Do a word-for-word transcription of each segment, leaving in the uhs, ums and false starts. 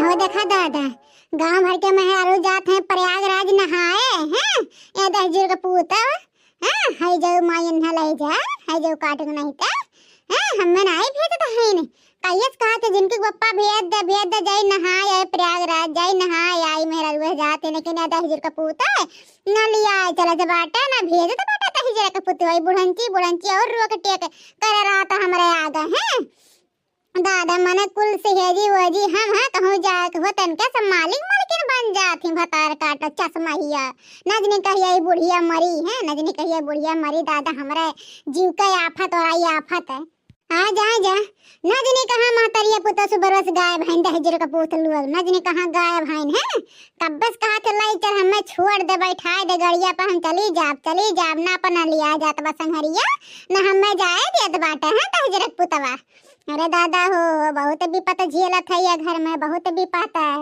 हो देखा दादा, गाँव भर के मेहरारू जात हैं प्रयागराज नहाए, हैं? ये दहिजर के पूत, हैं? हई जाऊ माई इन्हा लई जा, हई जाऊ काटुक नहीं त, हैं? हमें नाई भेजत हईन। कहियस कहत है जिनके बप्पा भेज दे, भेज दे, जाई नहाए आए प्रयागराज, जाई नहाए आई मेहरारू जात है, लेकिन ये दहिजर के पूत है, ना लिया चलत बाटे, ना भेजत बाटे दहिजर के पूत, वही बुढ़ंची, बुढ़ंची और रोक टेक करे रहत हमरे आगे, हैं? दादा, मने कुल सहेजी ओजी हम हैं, कहूँ जाए के हो, तनके से मालिक मालकिन बन जात ही, भतार काटो चश्मा हिया। नजनी कहिया ई बुढ़िया मरी है, नजनी कहिया बुढ़िया मरी, दादा, हमरे जीव के आफत और आई आफत है। आ जा, आ जा। नजनी कहाँ महतरिया पुता सुबरवा से गायब हईन, दहिजर के पूत लोग, नजनी कहाँ गायब हईन, हैं? कब्बे से कहा थे, "लाई चल, हमें छोड़ दे, बैठाए दे गड़िया पर, हम चली जाब, चली जाब, ना अपना लिया जात बा संघरिया, ना हमें जाए देत बाटे, हैं, दहिजर के पुतवा।" अरे दादा हो, बहुत विपत झेलत है ये घर में, बहुत विपत है।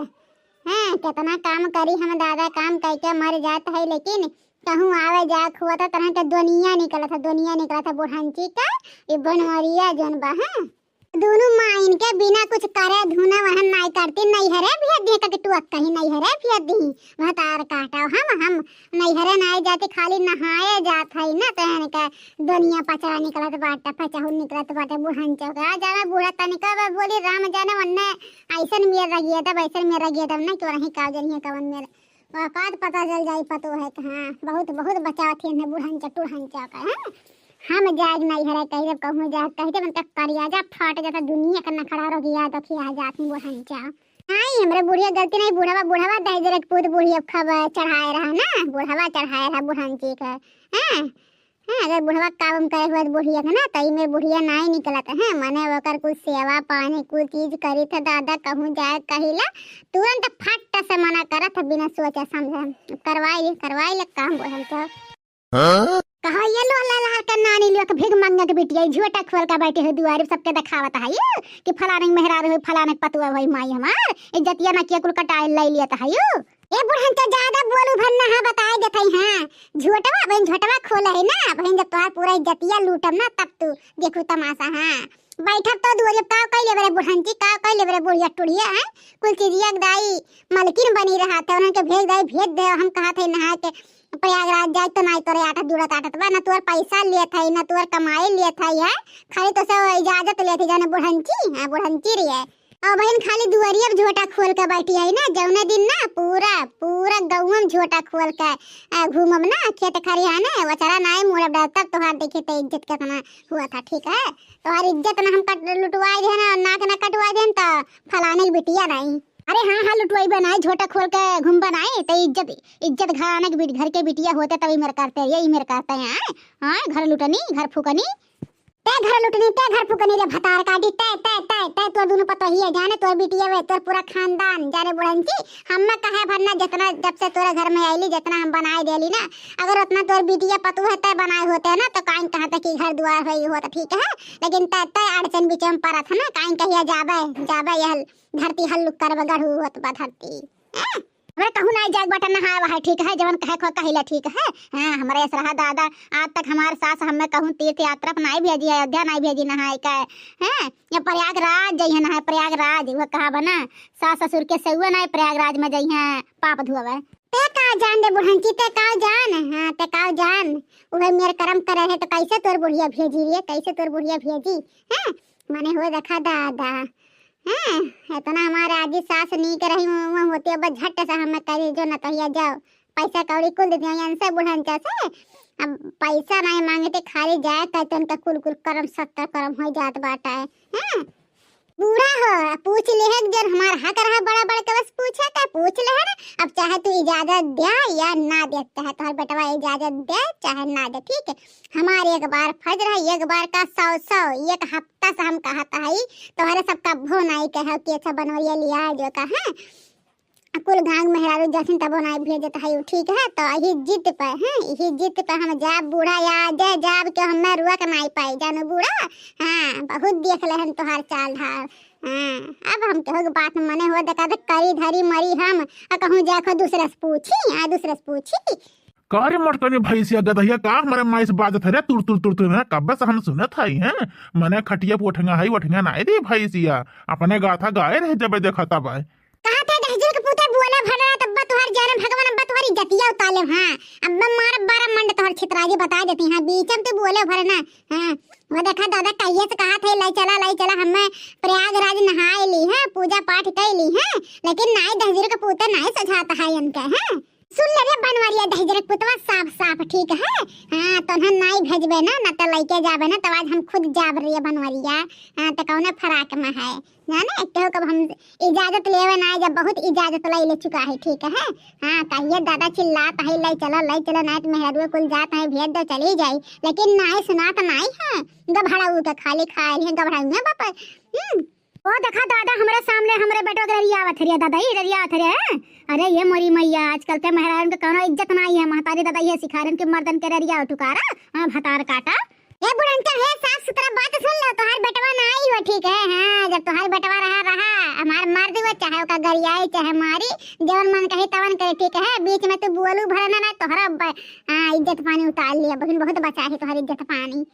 हैं, कितना काम करी हम दादा, काम करके मर जात है, लेकिन कहूँ आवे जाए खुआ था, तरह के दुनिया निकलत है, दुनिया निकलत है बुढ़ंची का, ये बनवरिया जौन बा, हैं। दोनों माइन के बिना कुछ करे धुना वहन नाई करती, नैहरे भेज दिए, कके टुअक कहीं नैहरे भेज दी, भतार काटा हम, हम नैहरे नाई जाती, खाली नहाए जात है ना, तहन के दुनिया पचरा निकलत बाटे, पचहुन निकलत बाटे, बुढ़न चौक। आ जावे बूढ़ा तनिका बा बोली, "राम जाने वन्ने ऐसन मेर रगिए तब, ऐसन मेर रगिए तब ना कि वहीं का जनिए कवन मेर।" औकात पता चल जाई पतो है कि हाँ, बहुत, बहुत बचावत ही इन्हें बुढ़न चौक, टूढ़न चौक है, हाँ? हम जाग नहीं हरे कहीं, जब कहूँ जाग कहीं, जब उनका करिया जा फाट जाता, दुनिया का नखड़ा रगिया तो खिया जाती बुढ़न चौक। नहीं, हमरे बुढ़िया गलती नहीं, बुढ़वा, बुढ़वा दहिजर के पूत बुढ़िया खब चढ़ाए रहा ना, बुढ़वा चढ़ाए रहा बुढ़न चौक है, हाँ? हैं, अगर बुढ़वा काम करे हुआ तो बुढ़िया के ना, तई में बुढ़िया नाई निकलत है, मने ओकर कुल सेवा पानी, कुल चीज करी थे दादा, कहूँ जाए कहिला, तुरंत फट से मना करत है, बिना सोचे समझे। करवाई ले, करवाई ले काम बुढ़न के। हाँ? कहो ये लोला लाल के नानी लोग भीख मांगे के बिटिया, झूठा खोल के बैठे हो दुआरे, सबके दिखावत है ये कि फलाने के मेहरारू हो, फलाने के पतुआ भाई माई हमार, इज्जतिया ना किया कुल कटाए ले लिया है ये। ए बुढ़न तो ज्यादा बोलू भर ना, हाँ, बताए देत हई, हाँ। झोटवा, बहन झोटवा खोले है ना, बहन जब तोहार पूरा इज्जतिया लूटब ना, तब तू देखू तमाशा, हाँ। बैठब तो दुआरे, का कइले बरे बुढ़न जी, का कइले बरे बुढ़िया टुढ़िया, हैं? कुल चीजिया के दाई मलकिन बनी रहत है, उन्हन के भेज दाई, भेज दे, हम कहत है नहा के प्रयागराज जाए तो नाई तोरे आटत जुड़त आटत बा, ना तोर पैसा लेत है, ना तोर कमाई लेत है, है? खाली तो सब इजाजत लेत है, जाने बुढ़न जी, हाँ, बुढ़न जी रही है। अब बहिन खाली दुआरिया पे झोटा खोल के बैठी है ना, जौने दिन ना पूरा, पूरा गौवा में झोटा खोल के, आ, घूमब ना, खेत खरिहाने, वचरा नाई मुड़ब डर, तब तोहार देखे तो इज्जत कितना हुआ था, ठीक है? तोहार इज्जत ना हम कट, लुटवाए देन ना, नाक ना कटवाए देन, तो फलाने की बिटिया नहीं। अरे हाँ, हाँ, लुटवाई बनाए, झोटा खोल के घूम बनाए, तो इज्जत, इज्जत घराने की बिट-, घर के बिटिया होते तभी मेरे करते, यही मेरे करते हैं, हाँ, घर लुटनी, घर फूकनी। ते घर लुटनी, ते घर फुकनी रे भतार काटी, ते, ते, ते, ते, तोर दुनु पतोहिए जाने, तोर बिटिया वे, तोर पूरा खानदान जाने बुढ़न जी। हम्मे कहे भरना जितना जब से तोरे घर में आइली, जितना हम बनाए देली ना, अगर उतना तोर बिटिया पतोह है, ते बनाए होते ना, तो काइन कहाँ तक की घर दुआर होई होत, ठीक है? लेकिन ते, ते अड़चन बीच में परत है ना, काइन कहिया जाबे, जाबे यह धरती हल्लुक करबे, गढ़ू होत बा धरती। हैं? हमरे कहूँ नाई जाए के बाटे नहाए वहाए, ठीक है, जवन कहे खो कहिला, ठीक है। हाँ, हमरे ऐसा रहा दादा, आज तक हमार सास हमें कहूँ तीर्थ यात्रा पर नाई भेजी, अयोध्या नाई भेजी नहाए के, हैं, या प्रयागराज जइहे नहाए, प्रयागराज, वो कहा बना, सास ससुर के सेवा नाई प्रयागराज में जइहे पाप धोवे। ते का जान दे बुढ़ंची, ते का जान, हाँ, ते का जान, उहे मेर करम करे है तो कैसे तोर बुढ़िया भेजी रे, कैसे तोर बुढ़िया भेजी, हैं, मने हो देखा दादा। हैं, इतना हमारे आजी सास नीक रही, वो, वो होती, अब झट से हमें करी जो न कहिया जाओ, पैसा कौड़ी कुल दे दिया इनसे बुढ़न से। अब पैसा नहीं मांगते, खाली जाए कहते उनका कुल कुल करम सत्तर करम हो जात बाटा है। हैं, बूढ़ा हो, पूछ ले है जन हमार हक रहा बड़ा बड़ा के बस पूछे का, पूछ ले है ना। अब चाहे तू इजाजत दे या ना दे, चाहे तोहर बेटवा इजाजत दे चाहे ना दे, ठीक है। हमार एक बार फर्ज रहा, एक बार का सौ सौ, एक हफ्ता से हम कहत हई, तोहरे सब कब्बो नाई कहे कि अच्छा बनवैया लिया जो का, हैं? कुल गाँव मेहरारू जैसन तबो नाई भेजत हई, ठीक है? तो यही जिद पे, हैं? यही जिद पे हम जाब बूढ़ा या जे जाब के हमें रुआ के नाई पाई, जानो बूढ़ा? हाँ, बहुत देख ले हम तोहार चाल ढाल। हाँ, अब हम केहू के बात मने हो देखा तो करी धरी मरी हम, आ कहूँ जाखो दूसरे से पूछी, आ दूसरे से पूछी। का रे मटकनी भैंसिया गदहिया, का हमरे माई से बाजत है रे, तुर तुर तुर तुर, हैं? कब्बे से हम सुनत हई, हैं? मने खटिया पे उठंगा हई, उठंगा नाई दी भैंसिया, अपने गाथा गाए रहे जबे देखा तब आए। कहा भगवान, अब तोहरी जतिया उतार लेब, हाँ। अब मैं मारब बारह मंड तोहर छितराजी, बता देती, हाँ, बीच में तू बोले भरे ना, हाँ। वो देखा दादा, कहिए से कहा थे, "लाई चला, लाई चला, हमें प्रयागराज नहाए ली है, पूजा पाठ कर ली है, लेकिन नाई दहिजर के पूते नाई सझाता है इनके, हैं?" सुन ले रे बनवरिया, दहिजर के पुतवा साफ साफ, ठीक है? हाँ, तो ना नाई भेजबे ना, ना तो लइके जाबे ना, तो आज हम खुद जाब रे बनवरिया। हाँ, तो कौने फराक में है, जाने, केहू कब हम इजाजत लेवे ना, जब बहुत इजाजत ले ले चुका है, ठीक है? हाँ, कहिए दादा चिल्लात है, "लाई चलो, लाई चलो, नाई तो मेहरुआ कुल जात है, भेज दो, चली जाई।" लेकिन नाई सुनात नाई है, गभड़ऊ के खाली खाए रही है, गभड़ऊ में बाप। हम्म। ओ देखा दादा, हमरे सामने हमरे बेटवा के ररियावत हरिया दादा, ई ररियावत हरिया, हैं? अरे ये मोरी मैया, आजकल के मेहरारन के कौनो इज्जत नाई है। महतारी दादा ये सिखारन के मर्दन के ररिया टुकारा, हाँ, भतार काटा। ए बुढ़नचा, हे साफ सुथरा बात सुन लो, तोहार बेटवा ना आई हो, ठीक है? हाँ, जब तोहार बेटवा रहा, रहा, हमार मर्द हुआ, चाहे ओका गरियाई, चाहे मारी, जवन मन कही तवन करे, ठीक है? बीच में तू बोलू भरे ना, ना तोहरा ब-, हाँ, इज्जत पानी उतार लिया, बहिन, बहुत बचा है तोहर इज्जत पानी।